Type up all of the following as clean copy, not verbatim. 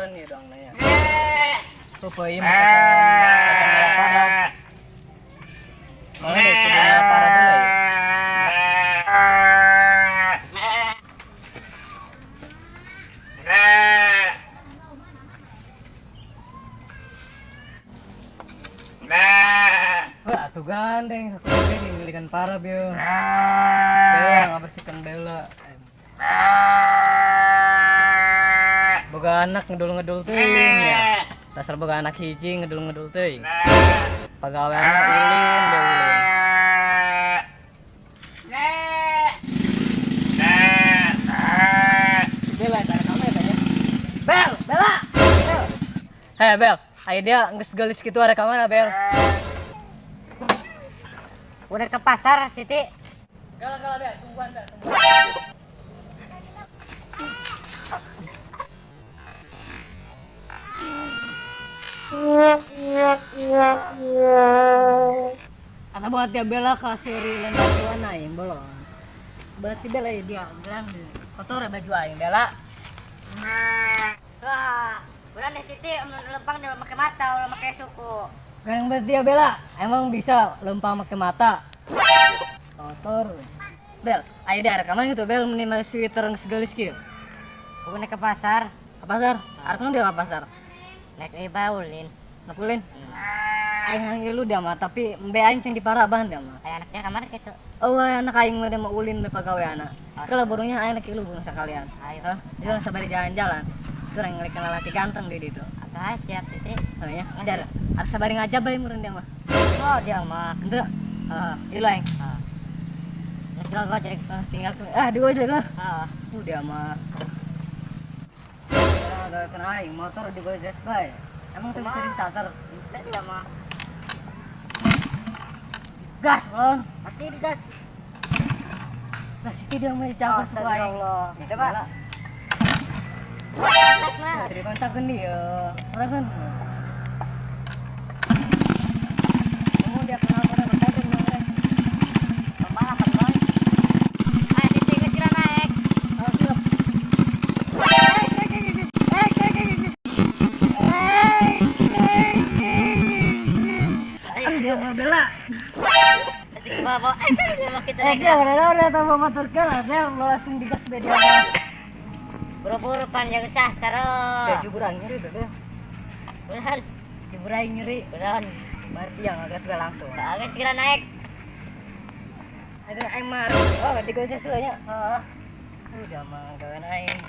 Liburan ya dong nanya. Rupa ieu mah kata parab. Mana deh sebenarnya parab dulu ya. Wah, tuh gandeng aku lagi ngelikan parab yo. Bella ngabersihkan Bella. Boga anak ngedul-ngedul teuing ya. Dasar boga anak hiji ngedul-ngedul teuing. Pagaweanna ulin deh ulin. Bella eta rekaman eta nya. Bel, Bella. Bel. Hei Bel, ayo dia geus geulis kitu arek ka mana Bel? Udah ke pasar, Siti. Gala gala Bel, tungguan Bel, tungguan. Atau buat dia Bella kelas seri lain batuan aing bolong. Buat si Bella ya dia gerang kotor ya baju aing Bella. Wah, udah deh Siti lempang dia pakai mata, ulah pakai suku. Gerang banget dia Bella, emang bisa lempang pakai mata. Kotor. Bel, ayo dia rekaman gitu Bel meni sweater geus geulis kieu. Udah ke pasar, Ke pasar? Arek dia ke pasar? Naik iba ulin. Nakulin. Aing nganggil lu dia mah, tapi embe aing cing diparaban dia mah. Kayak anaknya kamar gitu. Oh, anak aing mah dia mah ulin be pagaweana. Kalau burungnya aing lagi lu burung sekalian. Ayo. Hah? Dia orang sabari jalan-jalan. Itu orang ngelikan lelaki ganteng di situ. Atau siap Siti. Oh ya, jar. Harus sabari ngajab bae meureun dia mah. Oh, dia mah. Henteu. Heeh, ieu aing. Ah. Geus grogot jadi. Ah, tinggal ah di gojek lah. Ah. Dia mah. Ya, kena aing motor di gojek bae. Emang tuh bisa di starter. Bisa dia mah. Gas, belum. Mati di gas. Gas itu dia mau dicampur suku aing. Astagfirullah. Coba. Bella. Dari kontak nih ya. Kontak. Kamu dia kenal pada kontak dong. Kemana teman? Ayo Siti geus sila naik. Oh, siap. Dia mau Bella. Tadi ke bawah. Eh, dia mah kita Eh, naik. dia udah tahu motor kan, dia langsung digas be dia mah. Buru-buru pan jaga sasar. Kayak jubur aing nyeri tuh deh. Beneran. Jubur aing nyeri. Beneran. Berarti yang agak gue langsung. Agak segera naik. Ada aing mah. Oh, di gojek nya. Heeh. Udah mah gawean aing.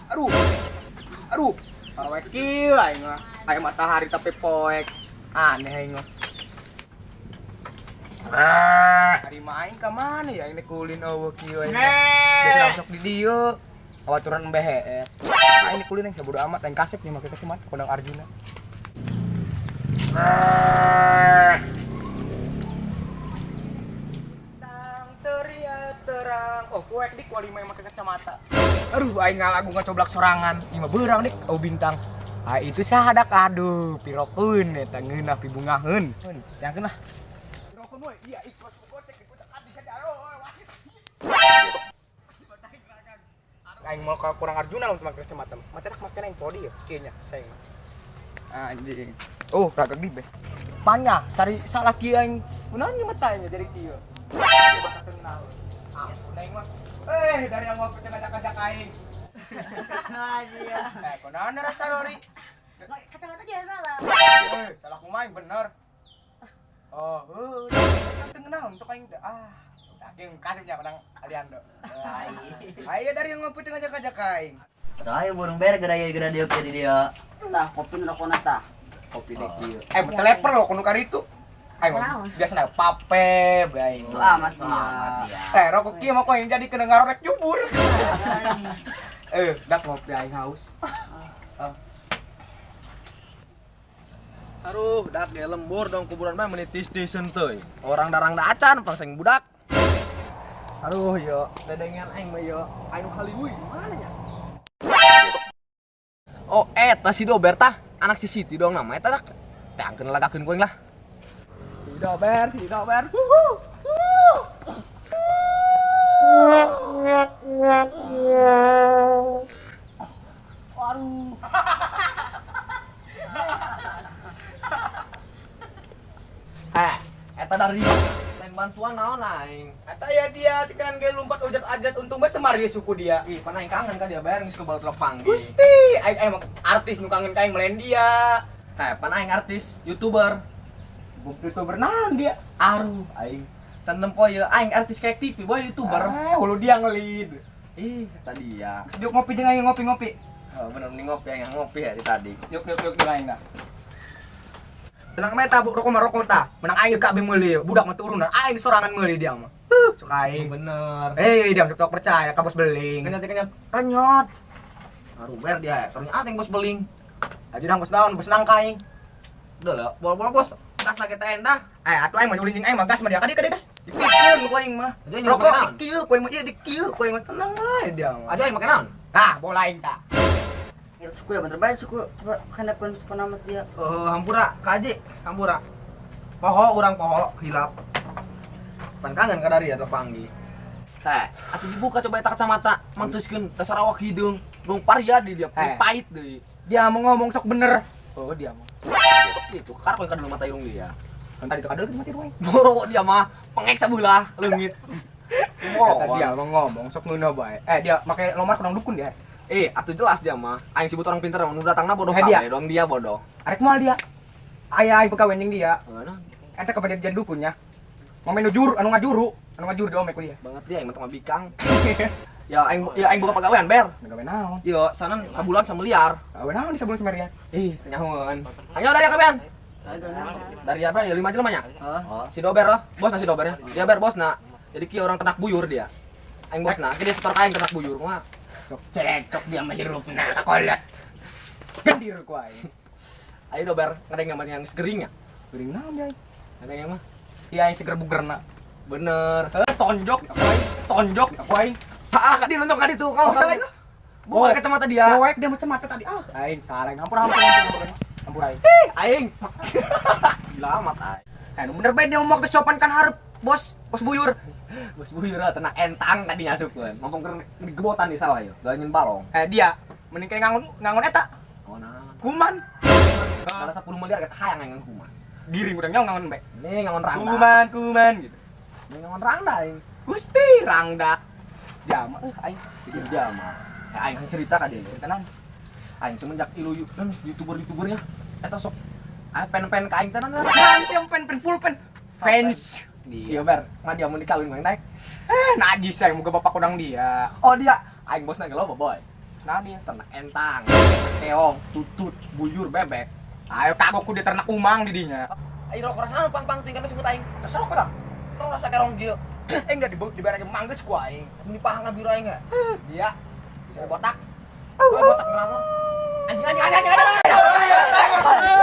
Aduh. Aduh. Awek kieu aing mah. Aya matahari tapi poek. Aneh aing mah. Hari mah aing ka mana ya aing kulin eueuh kieu aing. Biasa sok di dieu. Awaturan BHS. Aing kulin aing sabodo amat aing kasep nih make kacamata kondang Arjuna. Tang teria terang. Oh, kuek dik wali main make kacamata. Aduh, aing ngalagu ngacoblak sorangan. Ieu mah beurang dik, oh bintang. Ah itu sahadak aduh, pirokeun eta ngeunah pibungaheun. Yang kena. Pirokeun we, iya ikhlas gocek ikut adi saja. Aduh, wasit. Aing mau ka kurang Arjuna lamun make kacamata. Mata dak make aing podi ya, kieu nya saing mah. Anjing. Oh, kagak di be. Panya, sari salah kieu aing. Kunaon ieu mata aing jadi kieu. Mata teu ngeunaheun. Ah, aing mah. Eh, dari yang ngopi teh ngajak-ngajak aing. Iya. Eh, kunaon rasa Lori? Kacamata dia salah. Eh, salah kumaha aing bener. Oh, heuh, teu ngeunaheun sok aing teh. Ah, daging kasipnya menang Aliando. Ayo dari yang ngopi teh ngajak-ngajak aing. Ayo burung bere geura ieu geura dieu di dia. Tah, kopi nu rokona tah. Kopi deh kieu. Eh, teleper lo kudu kari itu. Aing mah biasa pape bae. So amat dia. Eh, rokok kieu mah kok yang jadi kena ngarorek jubur. Eh, dak ngopi aing haus. Aduh, dak ge lembur dong kuburan mah menitis tisen teuy. Orang darang da acan pangseng budak. Aduh, yo, dedengan aing mah yo. Aing nu haliwui mana nya? Oh, eta si Dober tah, anak si Siti dong nama eta dak. Tangkeun lagakeun ku aing lah. Si Dober, si Dober. Huhu. Heh, eta dari lain bantuan naon aing. Eta ya dia cekanan ge lompat ujat-ajat untung bae teu mari suku dia. Ih, pan aing kangen ka dia bayar geus ke balut lepang. Gusti, aing aing mah artis nu kangen ka aing melain dia. Heh, pan aing artis, YouTuber. YouTuber naon dia? Aruh, aing. Can nempo ye aing artis kayak TV, boy YouTuber. Eh, hulu dia ngelid. Ih, kata dia. Sejuk ngopi jeung aing ngopi-ngopi. Oh, bener nih ngopi aing ngopi hari tadi. Yuk yuk yuk jeung aing dah. Tenang meta bu rokok mah rokok tah. Menang aing kabeh meuli. Budak mah turunan aing sorangan meuli dia mah. Huh, sok aing. Bener. Eh, dia sok percaya ka bos beling. Kenyot kenyot. Kenyot. Aruh ber dia, ternyata aing bos beling. Aja dang bos naon, bos nangka aing. Udah lah, bola-bola bos. Gas lagi teh endah. Eh, atuh aing mah nyuling jeung aing mah gas mah dia ka dieu gas. Dipikeun ku aing mah. Aja aing Rokok make naon? di kieu ku aing mah ieu di kieu ku aing mah tenang wae dia mah. Aja aing make naon? Nah, bola aing tah. Ya, suku ya bener bae suku coba handapkeun suku nama dia. Eh, hampura, ka Aji, hampura. Poho urang poho hilap. Pan kangen ka dari atau panggi. Teh, atuh dibuka coba eta kacamata, manteuskeun dasar awak hideung. Dong paria di dia, Eh. pahit deui. Dia mau ngomong sok bener. Oh, dia mah. Itu karep yang kadul mata irung dia. Kan tadi kadul mati aing. Boro dia mah pengek sabelah leungit. Kata dia mau ngomong sok ngeunah bae. Eh, dia make lomar kurang dukun dia. Eh, atuh jelas dia mah. Aing sibut orang pintar nu datangna bodoh Eh, dia. kabeh dong dia bodoh. Arek moal dia. Aya aing pegawai jeung dia. Heeh, Eta kepada jadi dukunnya. Ngomen nu juru, anu ngajuru, anu ngajuru diome ku dia. banget dia aing mah teu bikang. Ya aing buka pagawean ber. Gawe naon? Yo, sana sabulan sameliar. Gawe naon di sabulan semerian? Ih, tenyahoan. Ayo dari kabean. Dari apa ya 5 jelema nya? Oh. Si Dober loh, bos na si Dobernya. Dia ber bos na. Jadi ki orang ternak buyur dia. Aing bos na, ki dia setor ka aing ternak buyur mah. Sok cekcok dia mah hirupna kakolot. Gendir ku aing. Ayo Dober, ngadeng yang yang segeringnya. Gering naon dia aing? Ngadeng yang mah. Iya aing seger bugerna. Bener. Eh, tonjok aku aing, tonjok aku aing. Salah ka dia nonjok ka ditu. Kalau Oh, salah itu. Buka kacamata dia. Poek dia macam mata tadi. Ah, aing salah aing. Hampura hampura hampura. Hampura aing. Ih, aing. Gila amat aing. Eh, nu bener bae dia ngomong teu sopan kan hareup, bos, bos buyur. Bos buyur lah, tenang entang tadi nyasupkeun. Ngomong keur digebotan di sawah ieu. Doain balong. Eh, dia mending kayak ngangon ngangon eta. Oh nah. Kuman. Malah 10 miliar kita hayang aing kuman. Giring udah nyong ngangon bae. Ini ngangon rangda. Kuman, kuman gitu. Ini ngangon rangda aing. Gusti rangda. Jama aing. Jadi dia mah. Eh, aing cerita ka dia. Cerita naon? Aing semenjak ilu kan youtuber-youtubernya eta sok pen-pen ka aing teh naon. Nanti yang pen pen pulpen. Fans. Iya ber, nggak dia mau dikawin aing naik. Eh, najis aing muga bapak kudang dia. Oh dia, aing bosna geus loba boy. Nah dia. Ternak entang, ternak keong, tutut, buyur, bebek. Ayo kagok ku dia ternak umang di dinya. Ayo rokok rasana pang-pang tinggal sebut aing. Terus rokok dah. Terus rasa kerong kieu. Aing dah dibareng mangges ku aing. Ini pahang biru aing ya. Dia bisa botak. Oh, botak kenapa? Anjing anjing anjing anjing. Anjing.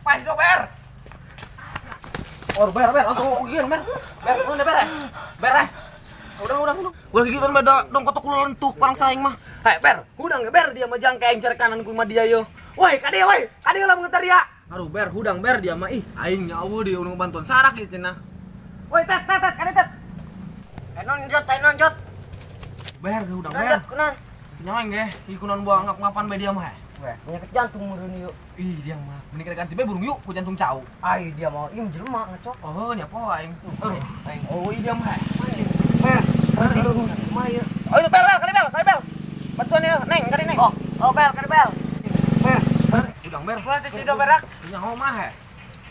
Pas dober. Oh, ber, ber, atau gini, ber. Ber, udah ber, ber. Udah, udah, udah. Gua gitu kan beda dong kotok lu lentuk parang saing mah. Hei, ber, hudang ber dia mah jangka aing cari kanan ku mah dia yo. Woi, kade woi, kade lah mengetar ya. Aduh, ber, hudang ber dia mah ih, aing nyawa dia urang bantuan sarak ieu cenah. Woi, tet, tet, tet, kade tet. Non jot, non jot. Ber, hudang Non ber. jot kunan. Nyawa aing ge, ih kunaon buah ngap-ngapan bae dia mah. Weh, penyakit jantung meureun ieu. Ih, dia mah mending kena ganti bae burung yuk ku jantung cau. Ai dia mah ieu jelema ngecok. Oh, nya po aing. Aduh, aing. Oh, iya dia mah. Ber, mah ieu. Oh, itu bel, bel, kali bel, kali bel. Tuan ya, Neng, kari Neng. Oh, oh Bel, kari Bel. Ber. Udang ber. Gua teh si doberak. Nyaho mah he.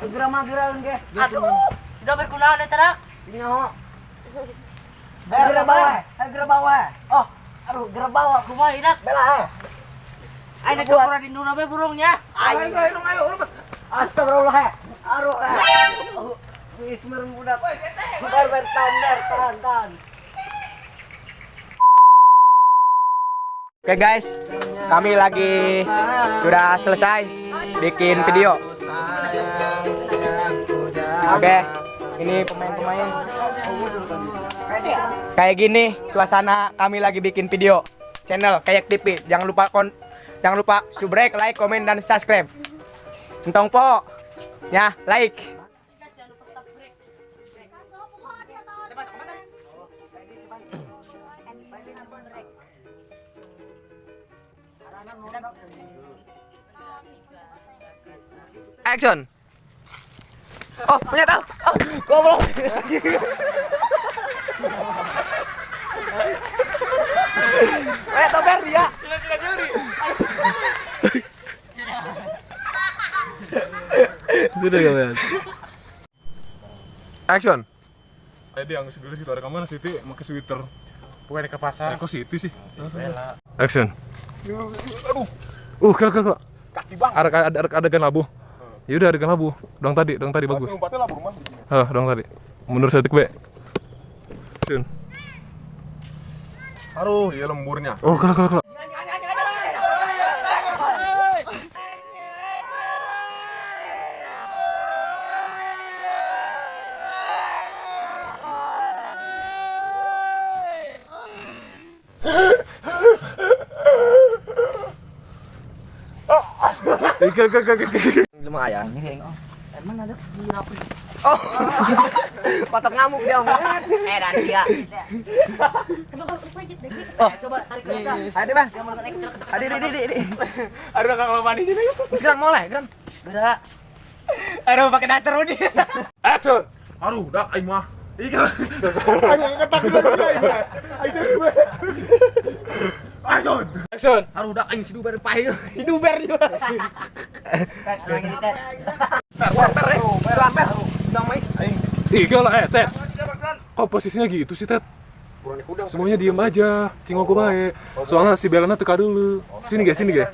Geura mah geura ge. Aduh, si dober kunaon eta dak? Nyaho. Geura bawa, geura bawa. Oh, aduh geura bawa. Kumaha idak? Bela he. Aing teh kurang dinduna bae burungnya. Ayo, Ayo, ayo, ayo, urut. Astagfirullah he. Aduh he. Wis merem budak. Ber ber tan ber tan tan. Oke guys, kami lagi sudah selesai bikin video. Oke, ini pemain-pemain. Kayak gini suasana kami lagi bikin video channel Kayak TV. Jangan lupa subrek, like, komen, dan subscribe. Entong po, ya like. Action. Oh, punya tahu. Oh, goblok. Tober dia. Tidak nyuri. Sudah ya, Mas. Action. Ayo dia yang segelis gitu ada kamana Siti make sweater. Bukan ke pasar. Kok Siti sih? Action. Aduh. Kel kel kel. Kaki bang. Ada adegan labuh. Ya udah adegan labuh. Dong tadi bagus. Lompatnya labuh rumah. Hah, dong tadi. Mundur sedetik, Be. Action. Aduh, ya lemburnya. Oh, kel kel kel. Lumayan. Emang ada apa? Oh. Patok ngamuk dia. Dan dia. Oh, coba tarik ke atas. Ayo Bang. Aduh, aduh. Aduh, kalau mandi sini. Sekarang mulai, Gran. Gerak. Aduh, pakai dater udah. Action. Aduh, dak aing mah. Iya. Aduh, ketak dulu ini. Action. Action. Aduh, dak aing si duber pahil. Si duber juga. Ter, sama aing. Ih, lah Tet. Kok posisinya gitu sih, Tet? Semuanya diem aja, cingok bae. Soalnya si Belana teka dulu. Sini guys, sini guys.